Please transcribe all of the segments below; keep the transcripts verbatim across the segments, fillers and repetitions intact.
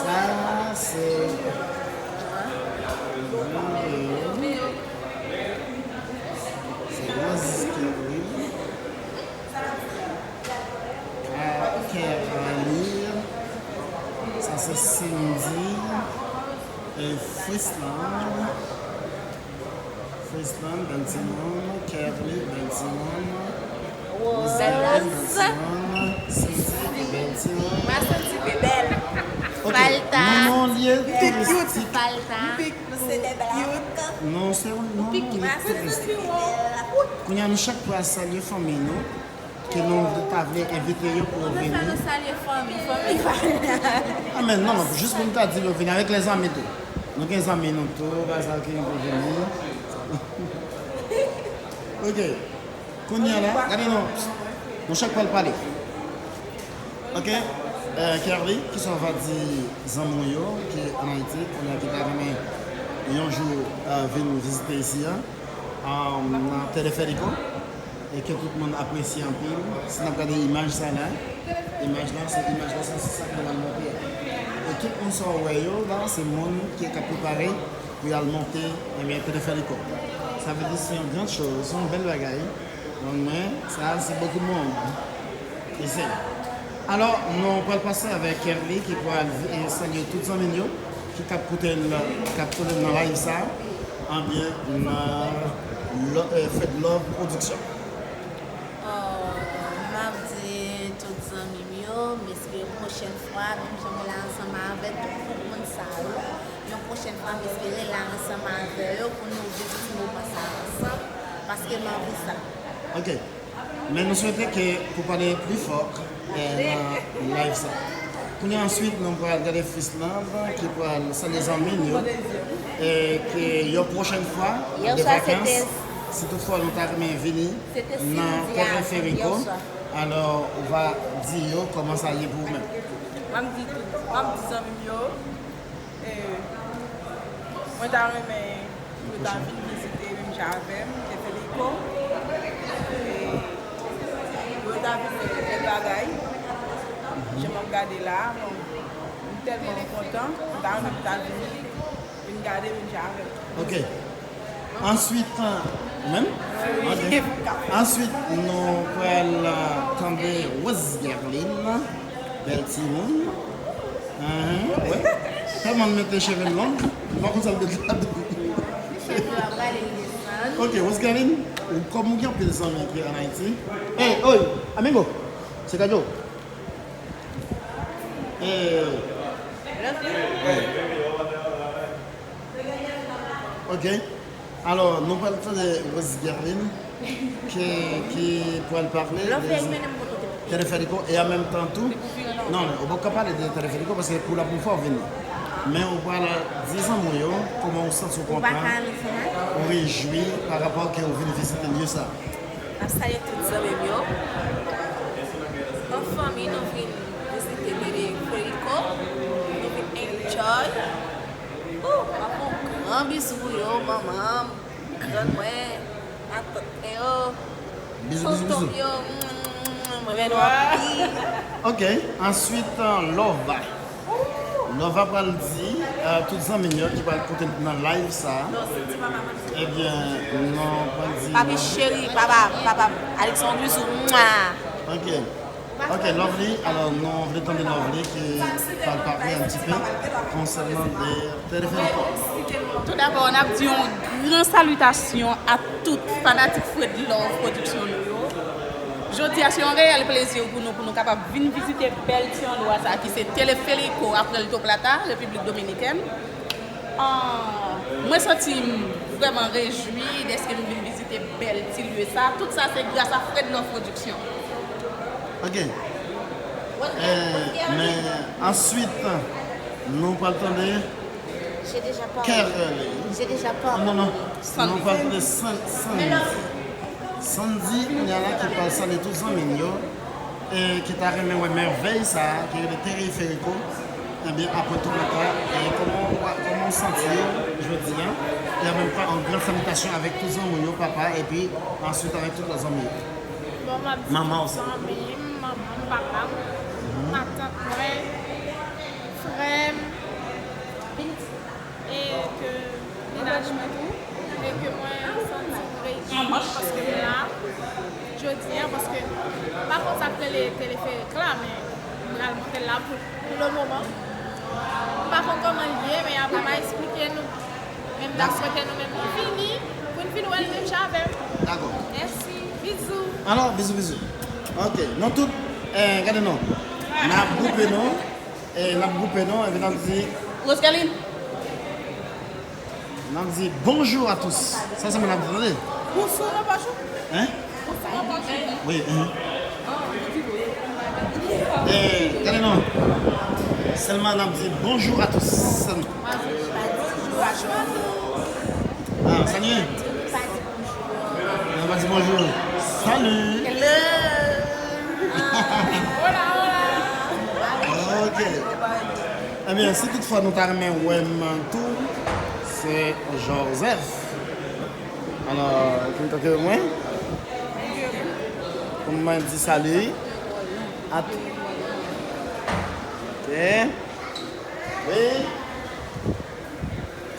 Sa se, se Rose Kerly. Ah, Kerly. Sa se Cindy. E Frisland. Frisland, bèl timoun. Kerly, bèl timoun. Rose Kerly, bèl timoun. Cindy, bèl timoun. Mwen santi pi bèl. Ok, nou nan yon lye touristik. Palta. Nou se de blak. Non, se yon, non, non, lye touristik. Kounye a, nou chak pral salye fanmi nou, ke nou ta vle envite yo pou yo vini. Fè nou salye fanmi, fanmi pa la. Ah, men non, jis pou nou ta di yo vini avèk lèzanmi tou. Nou gen zanmi nou tou, pa sa ki pou vini. Ok. Kounye a la, gade non. Nou chak pral pale. Ok. Euh, Kerly, kisa w va di zanmi w yo ki ann Ayiti, kounye a ki ta renmen yon jou, euh, vin vizite isi a, euh, nan Teleférico, e ke tout moun apresye anpil? Si n ap gade imaj sa la, imaj la, se imaj la, se sa k pral monte a. E tout moun sa w wè yo la, se moun ki, k ap prepare pou y al monte, ebyen, Teleférico. Sa vle di se yon gran choz, se yon bèl bagay. Donk, mwen, sa, se bokou de moun. Isi. Alò, nou pral pase avèk Kerly ki pral, eh, salye tout zanmi l yo ki k ap koute l, k ap koute l nan live sa, ebyen, nan lo-, eh, Fred Love Production. Oh, m ap di tout zanmi m yo, m espere pwochèn fwa, menm jan mwen la ansanm avèk tout gwoup moun sa yo, yon pwochèn fwa, m espere la ansanm avè yo pou nou viv ti moman sa ansanm, paske m anvi sa. Ok. Men nou swete ke pou pale pli fò, eh, nan live sa. Kounye a answit, nou pral gade Frisland ki pral salye zanmi l yo, e ke yon pwochèn fwa, de vakans, si toutfwa nou ta renmen vini nan Pòt Eferico, alò, ou va di yo kòman sa ye pou ou menm. M ap di tout, m ap di zanmi m yo, e, mwen ta renmen pou yo ta vin vizite menm jan avè m, Teleférico. E pou yo ta vin fè bèl bagay. Jan m ap gade la, bon, m tèlman kontan, m ta renmen pou ta vin, vin gade menm jan avè m. Ok. Answit, ou menm? Ok. Answit, nou pral, euh, tande Rose Guerline. Bèl timoun. Ahan, wi. Tèlman l mete cheve l long, m pa konn sa l mete ladan. Cheve yo ap rale l desann. Ok, Rose Guerline, ou, kòm ou gen anpil zanmi ki ann Ayiti. Ey, oy, amigo, se Kadjo. Ey. Ey. Ok. Alò, nou pral tande Rose Guerline ki, ki pral pale de Teleférico e an menm tan tou. Non, ou poko ka pale de Teleférico paske pou la premyè fwa w vini. Men ou pral di zanmi w yo kòman ou santi w kontan, ou rejwi pa rapò ke ou vin vizite lye sa. M ap salye tout zanmi m yo. An fanmi, nou vin vizite Teleférico, nou vin enjoy. Ooh, m ap fè yon gran bizou pou yo, manman m, grann mwen, matant mwen yo, tonton m yo, mwen renmen nou anpil. Ok, answit, euh, Lova. Lova pral di, euh, tout zanmi l yo ki pral koute nan live sa. Ebyen, nou pral di. Papi cheri, papa, papa, Alexandre, bisou. Mwa. Ok. Ok, Lovely, alò, nou vle tande Lovely ki pral pale un petit peu konsènan de Teleférico. Tout dabò, n ap di yon gran salitasyon a tout fanatik Fred Love Production nou yo. Jodi a, se yon reyèl plezi pou nou, pou nou kapab vin vizite bèl ti andwa sa ki se Teleférico a Puerto Plata, Repiblik Dominikèn. Ah, mwen santi m vrèman rejwi dèske m vin vizite bèl ti lye sa. Tout sa se gras a Fred Love Production. Ok. Eh, men answit, nou pral tande Kerly. Non, non, non. Nou pral tande San-, Sandy. Sandy, kounye a la, ki pral salye tout zanmi l yo, e ki ta renmen wè mèvèy sa a, ki rele Teleférico, ebyen, a Puerto Plata, e kòman w, kòman w santi w jodi a? E an menm tan, yon gran salitasyon avèk tout zanmi w yo, papa, epi answit avèk tout lòt zanmi yo. Bon, m ap di tout zanmi m, manman m, papa m, matant mwen, frè m, La pou, pou le moman. M pa konn kòman l ye, men apre m a eksplike nou. Men m ta swete nou menm nou vini, pou n vin wè l menm jan avè m. Dakò. Mèsi. Bizou. Alò, bizou, bizou. Ok, nou tout, eh, gade non. N ap gwoupe nou, eh, n ap gwoupe nou, epi n ap di Roseline. N ap di bonjour à tous. Sa sèlman n ap di, tande. Bonsoir, Pachou. Hein? Bonsoir, Pachou. Wi, hein. Eh, tande non. Sèlman n ap di bonjour à tous. Sèlman. Bonjour à tous. Ah, salut. N ap di bonjour. Salut. Hello. Hola, hola. Ok. Ebyen, si toutfwa nou ta renmen wè m tou, se Joseph. Alò, kontakte mwen. Pou mwen di salut. At. Ok. Wi.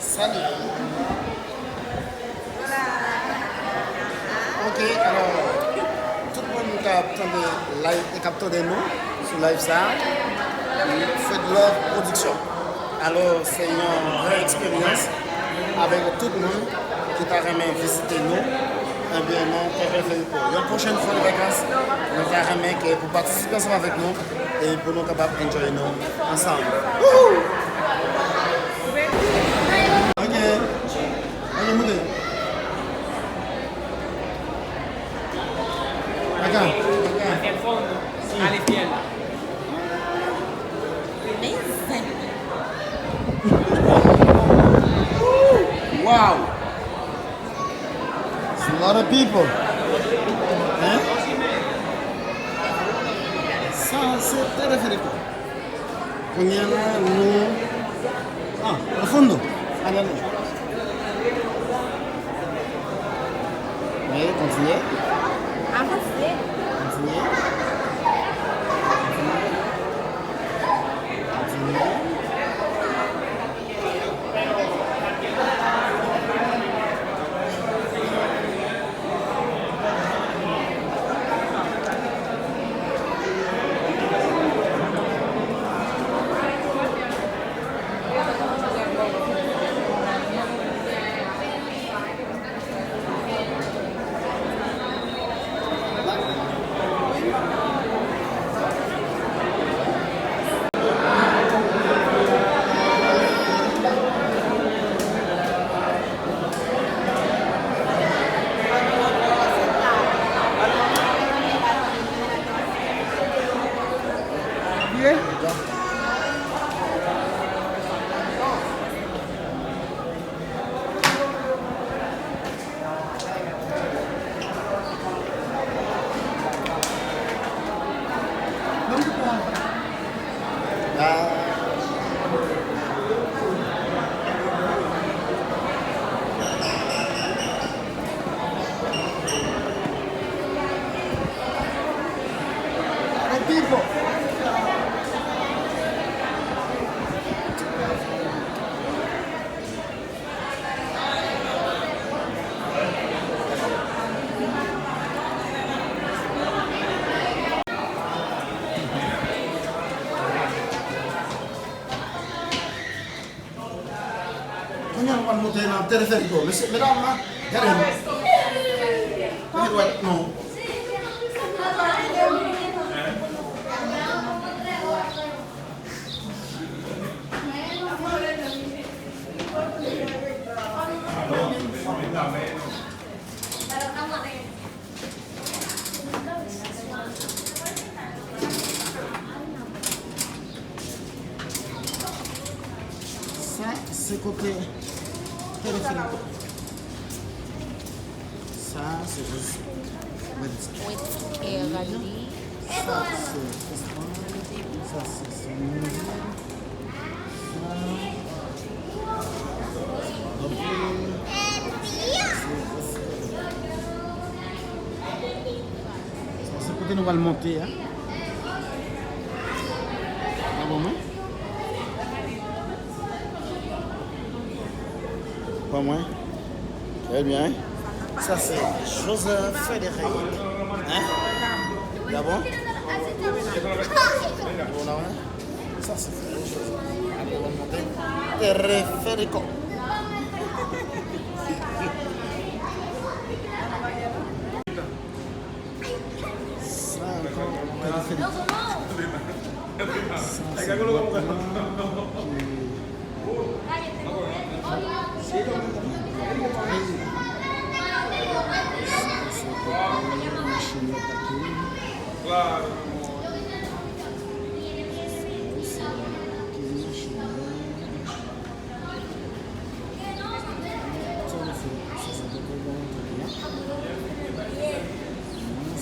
Salut. Ok, alò, tout moun k ap tande live e k ap tande nou sou live sa a, Fed Love Production. Alò, se yon vrè eksperyans avèk tout moun ki ta renmen vizite nou, ebyen, nan Tèpè Feriko. Yon pwochèn fwa de vakans, nou ta renmen ke pou patisipe ansanm avèk nou e pou nou kapab enjoy nou ansanm. Wouhou! Ok. Ok, moute. Acá, acá. Al fondo, al izquierda. Men zen. Wow! It's a lot of people. Hein? Sa, se Teleférico. Kounye a la, nou, ah, al fondo. Al fondo. Wi, kontinye. Avanse. Kontinye. Kontinye. Kontinye. Kounye a nou pral monte nan Teleférico. Mesye, medam, gade nou. Kounye dwat nou. Sa, se kote Teleférico. Sa, se West Air Galilee. Sa, se Espann. Sa, se Sendomeng. Sa, ok. Sa, se Espann. Sa, se kote nou pral monte a. Sa bon, non? Ban mwen. Trè byen. Sa se Joseph Frédéric. Hein? D'abord? Bon, la, hein? Teleferiko. Sa ankò, teleferiko. Sa se pòt lan ki Sa se kote machin yo pake. Sa se pake machin yo.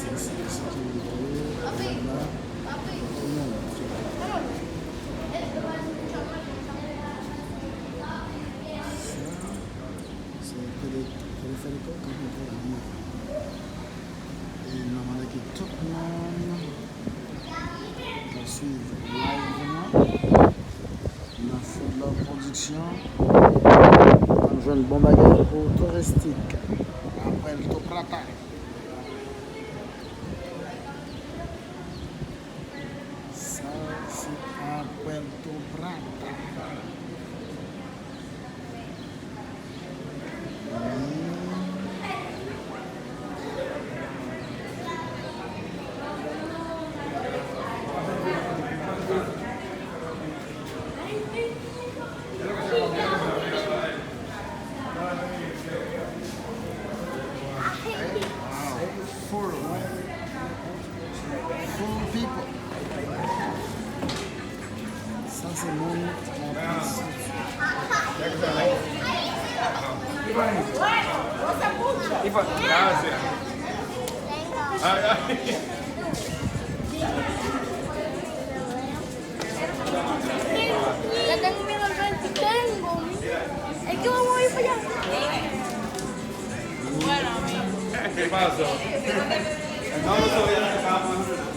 Sa se, sa se pòt lan ki antre la. Sa se sekirite yo, la. Sa se tele-, teleferiko k ap monte la. E n ap mande ke tout moun ka swiv live lan nan Food Love Production. N ap jwenn bon bagay pou touristik. A Puerto Plata. Sa se a Puerto Plata. Wow. Full, full people. Sa se moun ki ap soti. ¿Qué pasó?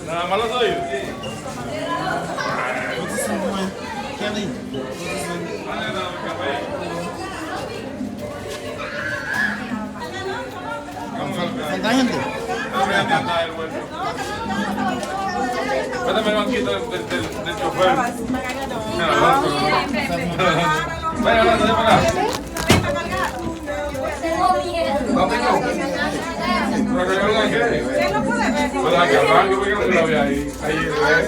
Nada más los oídos. Kelly. Falta gente. Cuéntame el banquito del, del, del, del chofer. Mira, vamos. Vaya, vaya, vaya para acá. Vamos, vamos. Pero que yo no quiere. Pero que arranque, porque no lo ve ahí. Ahí, ¿ves?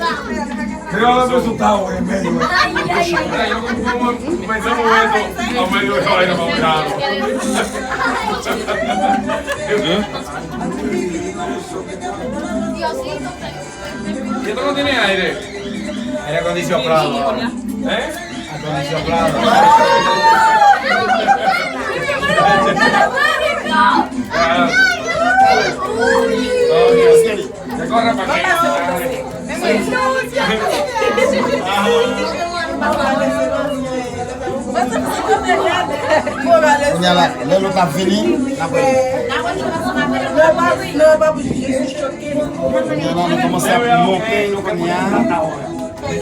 Mira, ahora resultado en medio. Mira, yo como, como pensamos esto, a medio de vaina para abajo. ¿Y esto no tiene aire? Aire acondicionado. ¿Eh? Acondicionado. Ah. Oh, Dios. Te corre para aquí. Kounye a la, lè lòt ap vini, n ap wè. Kounye a la, nou kòmanse ap monte, kounye a. Eh,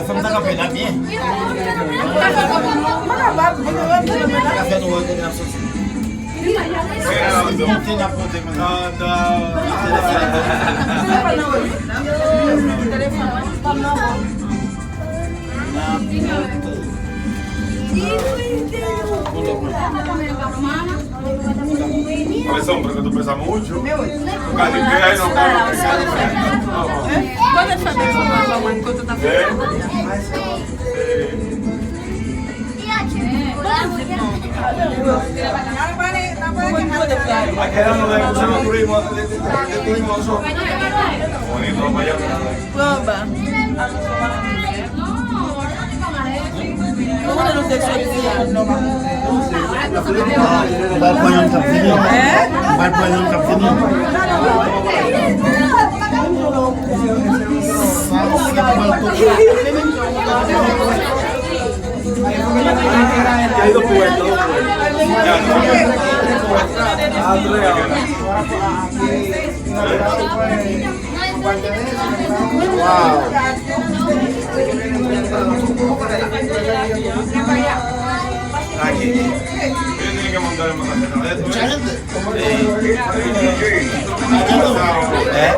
fè m ta kanpe la byen. Sa fè nou wè kote n ap soti. Monte, n ap monte kounye a. Por eso, porque tú pesas mucho. Tú casi que ahí no puedo. ¿Cuánto fue que fue, mamá? ¿Cuánto está? Bonito, vaya. Bal pran yon k ap vini. Bal pran yon k ap vini. Sa, se bal tou. Wow. Mucha gente. Eh?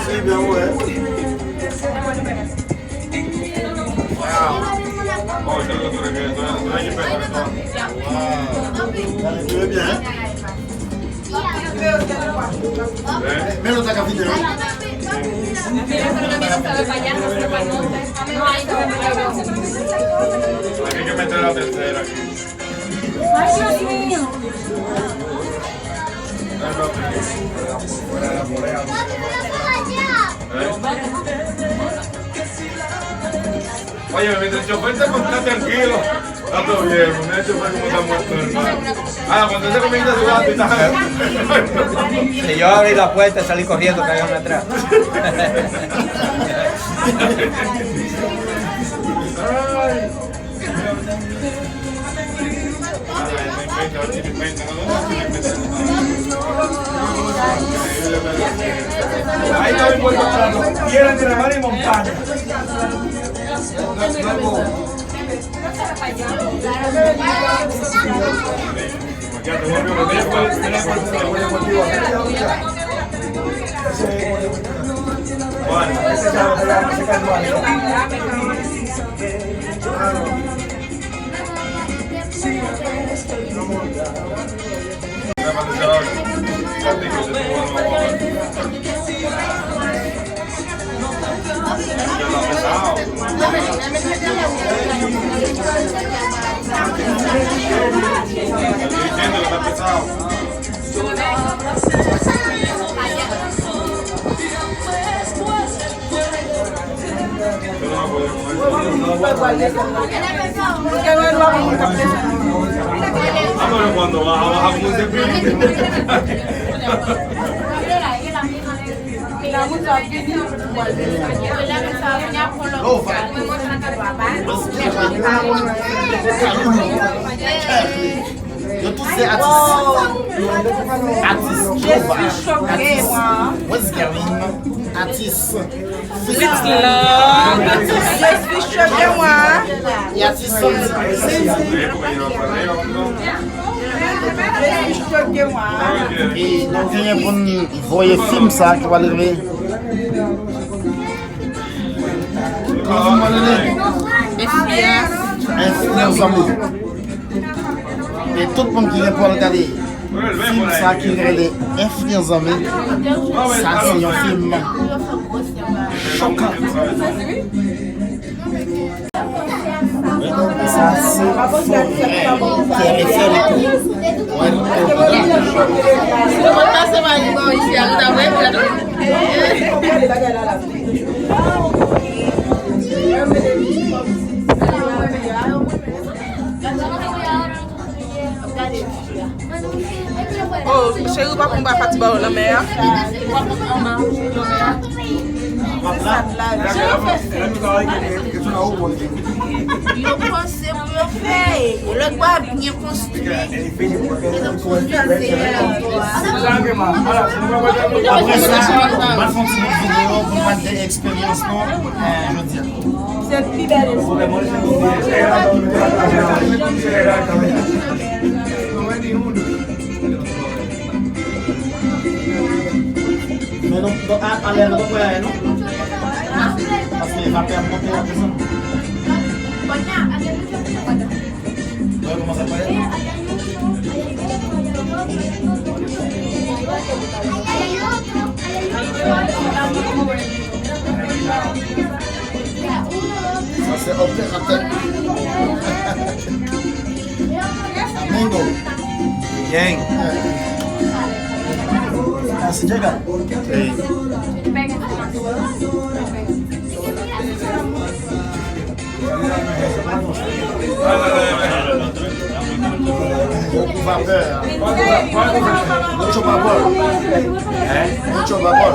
Sí, mi amor, eh. Wow. Dale, tú ves bien, eh. Menos acá, fíjate. Hay que meter la tercera aquí. Ay, Dios mío. Oye, mientras el chofer se monta tranquilo, está todo bien, mientras el chofer se monta muerto, hermano. Ah, cuando se comienza a sudar, tú estás... Si yo abrí la puerta y salí corriendo, cayó atrás. Ay. Ahí está mi puerto, quieren de la mar y montaña. Yo tout se atis. Atis, Jova, atis. What's going? Atis. With love. Atis. E atis Sandy. E nou genyen pou n voye fim sa ki pral rive. Kòman li rele? Enfliyans. Enfliyans zanmi. E tout moun ki gen pou al gade fim sa ki rele Enfliyans zanmi, sa se yon fim chokan. Sa se fò vrè. Kè mè fè li tou. Mwen, mwen pase pa li bò isi a, nou ta vle gade. Oh, cheri, ou pa konn ba pati ba yo lanmè a? Yo panse pou yo fè, lòt bò a byen konstwi. Apre sa, m ap fè yon ti bout videyo pou m pale de eksperyans nou, eh, jodi a. Se pi bèl eksperyans. Men nou, nou, a, anlè nou pa pran anyen non. Paske vapè ap monte ap desann. Wè kòman sa fè? Sa se opératè. Amigo. Bien. Así llega. Sí. Gwo kou vapè. Mucho vapor. Mucho vapor.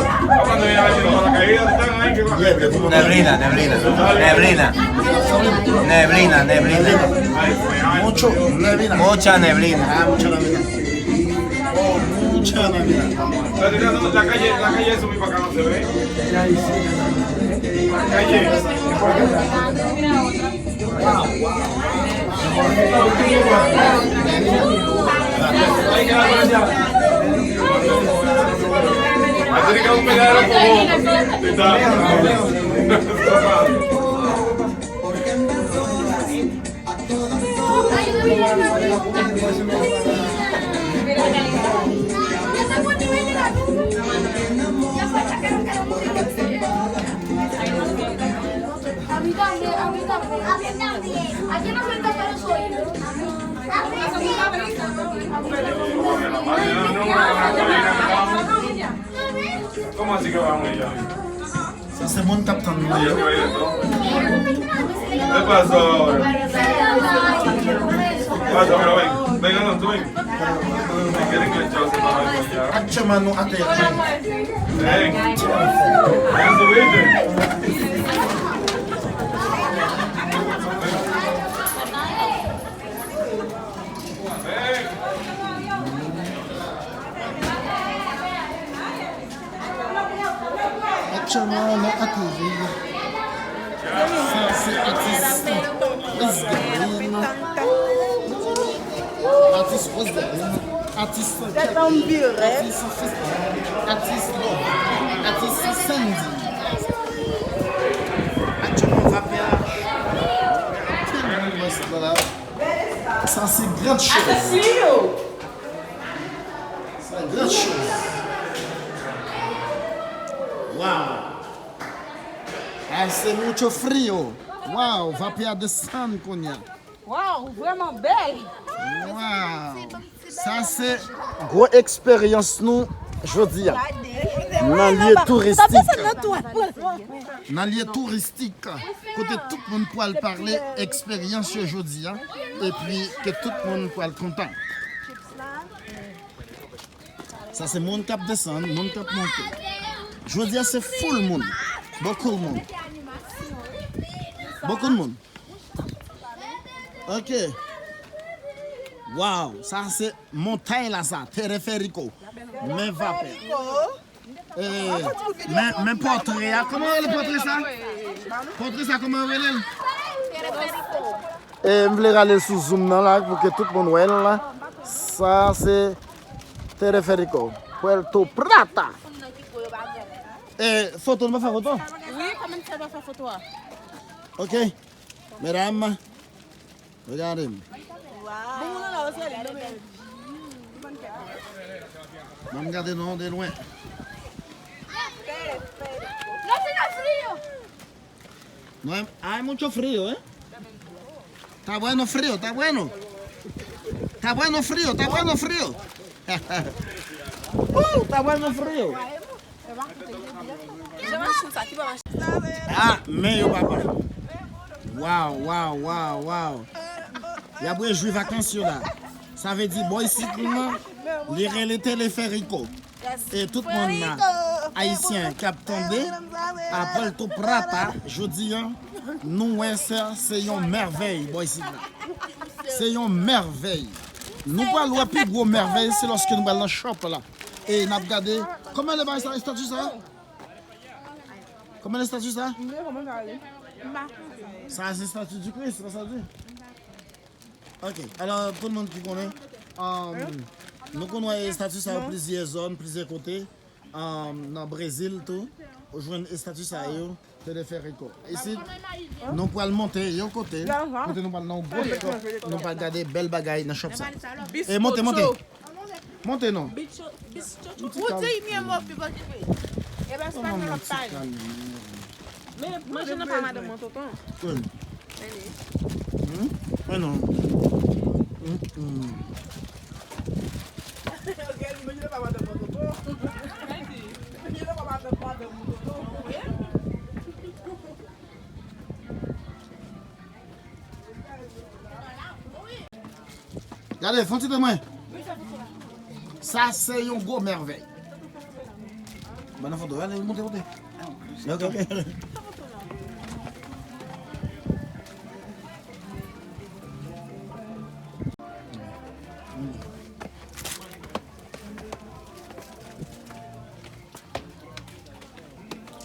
Neblina, neblina, neblina, neblina, neblina, neblina. Mucho neblina. Mucha neblina. Ah, mucha neblina. Oh, mucha neblina. La calle, la calle es muy bacana, se ve. La calle. Sa se moun k ap tann nou yo. Aktyèlman nou atè. Aktyèlman nou ateri. Sa se atis Wesdalin. Atis Wesdalin. Atis Kèk. Atis Fis. Atis Love. Atis Sandy. Aktyèlman vapè a. Tèlman mwen sot la. Sa se grand chose. Sa grand chose. Wow. Hace mucho frío. Wow, vapè a desann kounye a. Wow, vrèman bèl. Wow. Sa se gwo eksperyans nou jodi a. Nan lye touristik. Nan lye touristik. Kote tout moun pral pale eksperyans yo jodi a. Epi ke tout moun pral kontan. Sa se moun k ap desann, moun k ap monte. Jodi a se full moun. Bokou moun. Bokou moun. Ok. Wow, sa se montay la sa, Teleférico. Men vapè. Eh, men, men pòtre a, kòman yo rele pòtre sa? Pòtre sa, kòman yo rele l? Eh, m vle rale l sou zoom nan la, pou ke tout moun wè l la. Sa se Teleférico, Puerto Plata. Eh, foto, nou pa fè foto? Wi, kòman sa pa fè foto a? Ok. Medam, regade m. Wow. Ban m gade non de lwen. No, hay mucho frío, eh? Está bueno frío, está bueno. Está bueno frío, está bueno frío. Uh, está bueno frío. Ah, men yo papa. Wow, wow, wow, wow. Y ap rejwi vakans yo la. Sa vle di bò isit la, li rele Teleférico. E tout moun la, ayisyen k ap tande, a Puerto Plata, jodi a, nou wè sa, se yon mèvèy bò isit la. Se yon mèvèy. Nou pral wè pi gwo mèvèy, se lòske nou pral nan shop la. E n ap gade, kòman le bagay sa, estati sa? Kòman estati sa? Sa se estati di Kris, sa sa di? Ok, alò, pou moun ki konnen, um, nou konn wè estati sa yo plizyè zòn, plizyè kote, um, nan Brezil tou, ou jwenn estati sa yo, Teleférico. Isit, nou pral monte yon kote, kote nou pral nan yon gwo shop, nou pral gade bèl bagay nan shop sa. E monte, monte. Monte non. Ou di mi amor, pi pa kipe. E pa espanyòl ap pale. Men manje nan pa madanm mwen, tonton. Kwen. Hmm? Mwen non. Hmm, hmm. Gade, fon ti tan mwen. Sa se yon gwo mèvèy. Ban nan foto, ale, monte, monte. Ok, ok.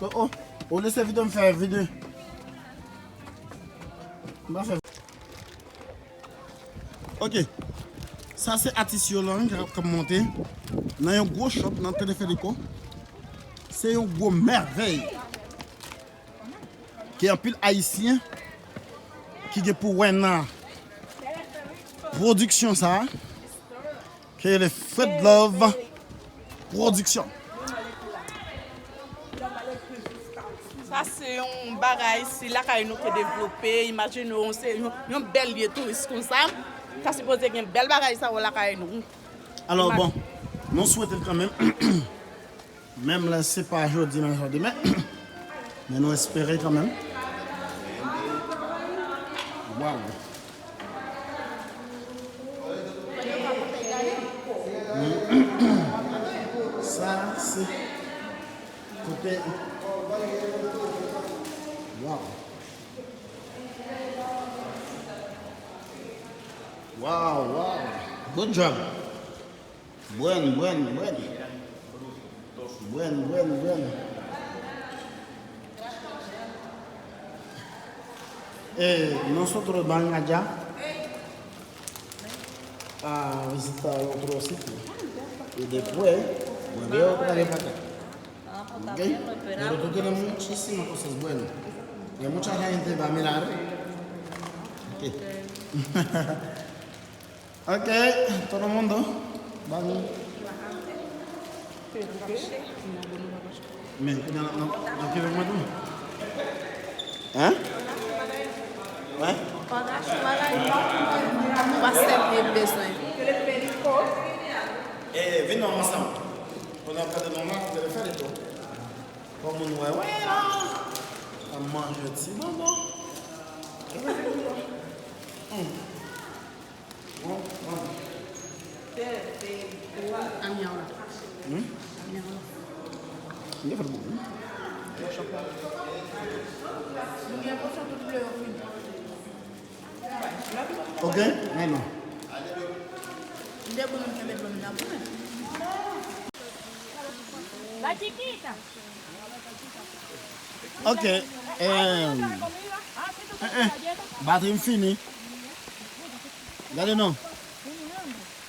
Oh, oh, ou lese videyo m fè videyo. M pa fè. Ok. Sa se atis yo lan k ap monte nan yon gwo shop nan Teleférico. Se yon gwo mèvèy. Gen anpil Ayisyen ki gen pou wè nan pwodiksyon sa a. Ke le Fred Love Production. Sa se yon bagay, si lakay nou te devlope, imajine w, se yon, yon bèl lye touris konsa, ta sipoze gen bèl bagay sa yo lakay nou. Alò, bon, nou swete l kanmenm. Menm lè se pa jodi, menm jan demen. Men nou espere kanmenm. Waw. Sa se kote. Waw. Waw, waw. Good job. Buen, buen, buen. Buen, buen, buen. Eh, nosotros van allá a visitar otro sitio. Y después vuelve otra vez para acá. Ok? Pero tú tienes muchísimas cosas buenas. Hay mucha gente va a mirar. Ok. Ok, todo el mundo. Ban men, kounye a n ap, n ap, n ap kenbe mwen tou. Hein? Wè? Pastè m bezwen. Eh, vin non, ansanm. Kounye a gade non, m ap fè li tou. Kòm moun wè, wè la. Ap manje ti bonbon. Hum. Amiaw la. Hmm? Amiaw la. Li fè bon. Ok, men non. Li de bon, men bon, men bon. La chiquita. Ok. Eh, eh, batri m fini. Gade non.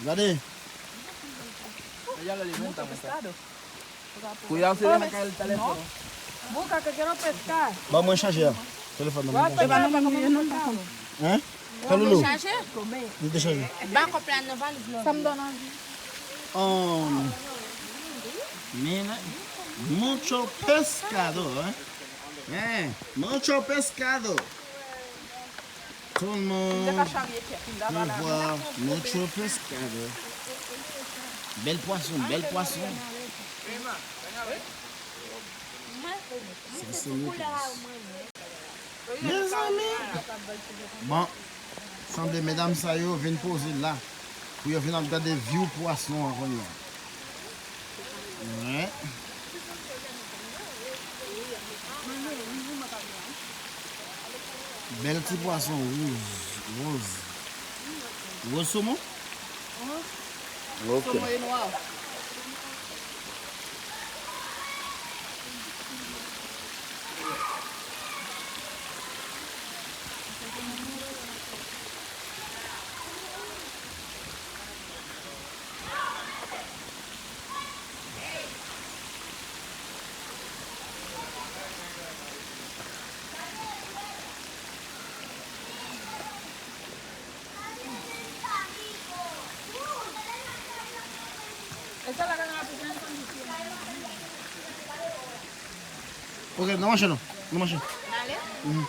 Gade. Cuidado si ven acá el teléfono. Busca que quiero pescar. Ban mwen chaje a. Telefòn nan. Hein? Kalulu. Li te chaje. Ba konprann nan valiz la. Sa m donn anvi. Um, mira, mucho pescado, eh? Eh, mucho pescado. Tout le monde peut voir mucho pescado. Bèl pwason, bèl pwason. Sa se Mezanmi! Bon, sanble medam sa yo vin poze la pou yo vin ap gade view pwason an kounye a. Wi. Bèl ti pwason woz, woz. Woz somon? Ok. Somon e nwa. Ok, n a mache non. N a mache. Mhm.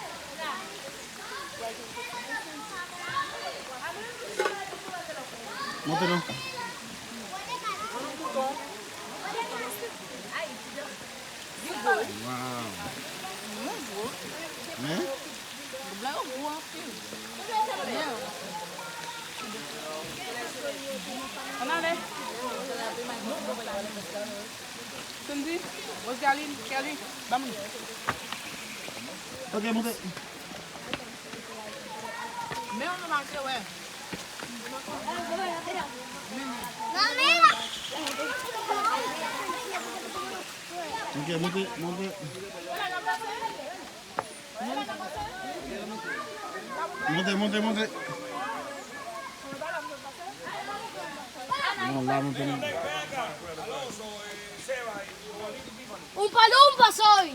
Monte non. Waw. Men? Ann ale. Andy, Rosaline, Kelly, ban m li. Ok, monte. Men yon nou mache, wè. Ok, monte, monte. Monte, monte, monte. Bon, la, monte, monte. Oompa Loompa, sorry.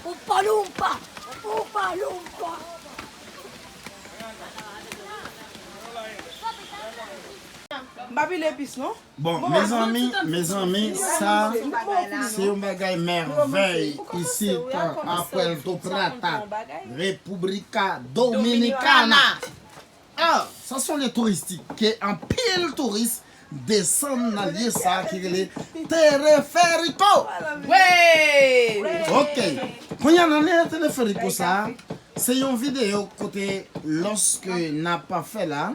Oompa Loompa. Oompa Loompa. M pa pile epis, non. Bon, mezanmi, mezanmi, sa se yon bagay mèvèy isit, a Puerto Plata, República Dominicana. Ah, sa se yon lye touristik ke anpil touris desann nan lye sa ki rele Teleférico. Wi! Ok. Kounye a nan lye Teleférico sa, se yon videyo kote lòske n ap fè la,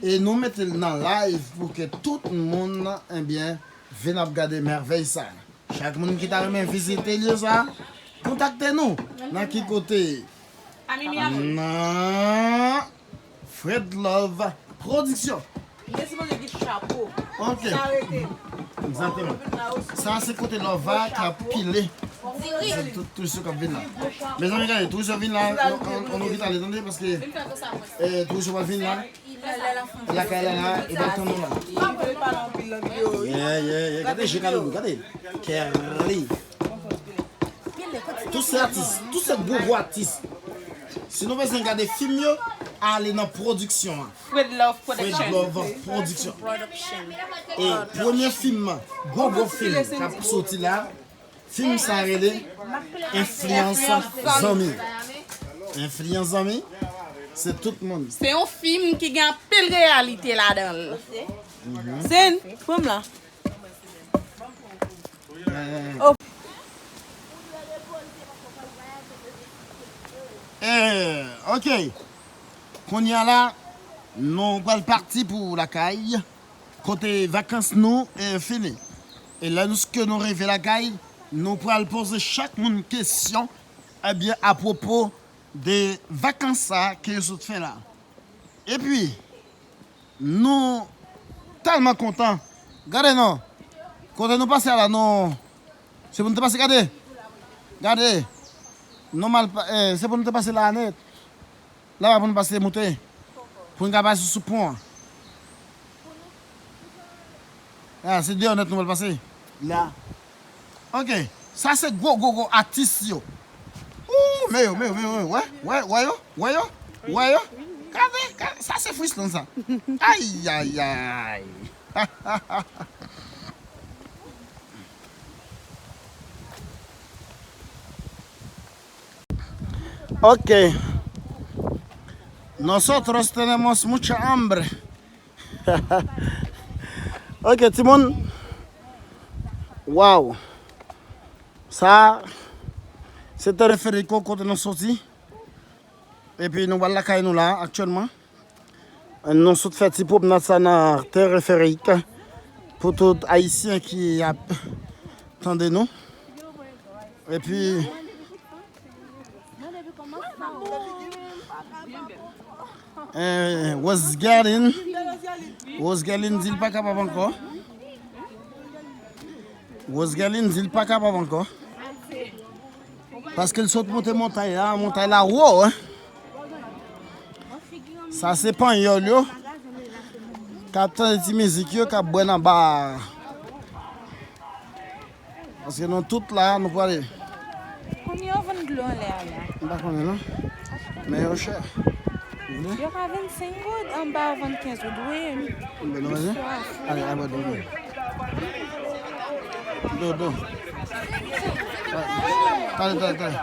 e nou mete l nan live pou ke tout moun, ebyen, vin ap gade mèvèy sa. Chak moun ki ta renmen vizite lye sa, kontakte nou. Nan ki kote? Nan Fred Love Production. Mwen sipoze di chapo. Ok. Sa rete. Egzakteman. Sa se kote Love a k ap pile. Se tout touris yo k ap vin la. Mezanmi, gade, touris yo vin la, nou, nou, nou vit ale, tande, paske, eh, touris yo pral vin la. Lakay la la, e pa tann nou la. Yeah, yeah, yeah. Gade je Kalilou, gade. Kelly. Tout se atis, tout se gwo gwo atis. Si nou bezwen gade fim yo, ale nan pwodiksyon an. Fred Love Production. Fred Love Production. E premye fim, gwo gwo fim k ap soti la, fim sa rele Enfliyans Zanmi. Enfliyans Zanmi, se tout moun. Se yon fim ki gen anpil reyalite ladan l. Sen, pran m la. Eh, ok. Kounye a la, nou pral pati pou lakay, kote vakans nou, eh, fini. E lè nou, ke nou rive lakay, nou pral poze chak moun kesyon, ebyen, apwopo de vakans sa ke yo sot fè la. Epi, nou tèlman kontan. Gade non. Kote nou pase a la, non. Se pou nou te pase, gade. Gade. Nou mal pa-, eh, se pou nou te pase la nèt. Laba pou nou pase moute. Pou nou ka pase sou pon an. Ah, se deyò nèt nou pral pase. La. Ok. Sa se gwo, gwo, gwo atis yo. Ooh, men yo, men yo, men yo, men yo. Wè, wè, wè yo, wè yo, wè yo. Gade, gade, sa se Frisland sa. Ay, ay, ay. Ok. Nosotros tenemos mucha hambre. Ok, timoun. Waw. Sa, se Teleférico kote nou soti. Epi nou pral lakay nou la, aktyèlman. Nou sot fè ti pwomnad sa nan Teleférico pou tout Ayisyen ki ap tande nou. Epi, eh, Rosegarline, Rosegarline di l pa kapab ankò. Rosegarline di l pa kapab ankò. Paske l sot monte montay la, montay la wo, hein. Sa se panyòl yo k ap tande ti mizik yo, k ap bwè nan ba a. Paske nou tout la, nou prale. Konbyen yo vann dlo anlè a la? M pa konnen non. Men yo chè. Ou vle? Yo ka vennsenk goud, anba yo vann kenz goud. Wi. Konbyen nou vle? Ale, ale, bwè dlo. Do, do. Tande, tande, tande.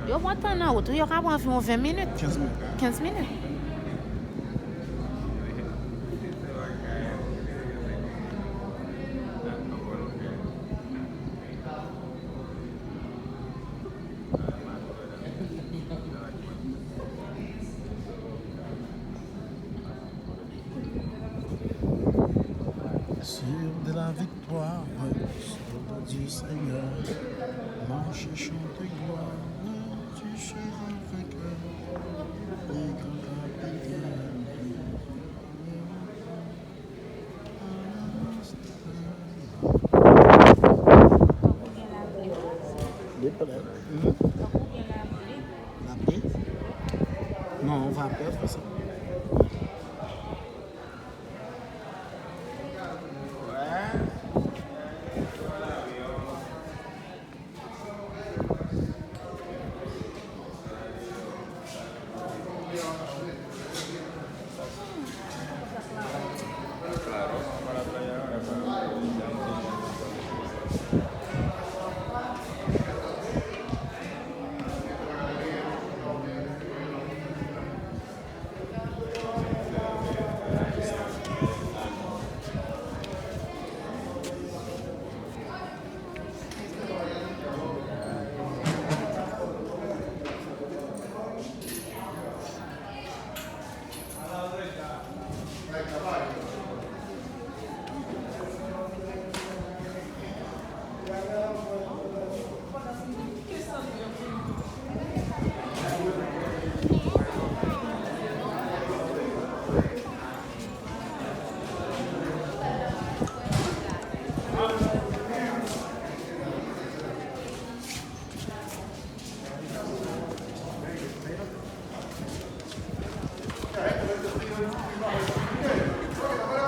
Yo pran tan nan wout, wi, yo ka pran anviwon ven minit. Kenz minit. Kenz minit. Mache chante glwa, ti chèf avèk li, li ka kapite. Tankou gen lapli. Depi la. Hmm? Tankou gen lapli. Lapli? Non, vapè, fè sa.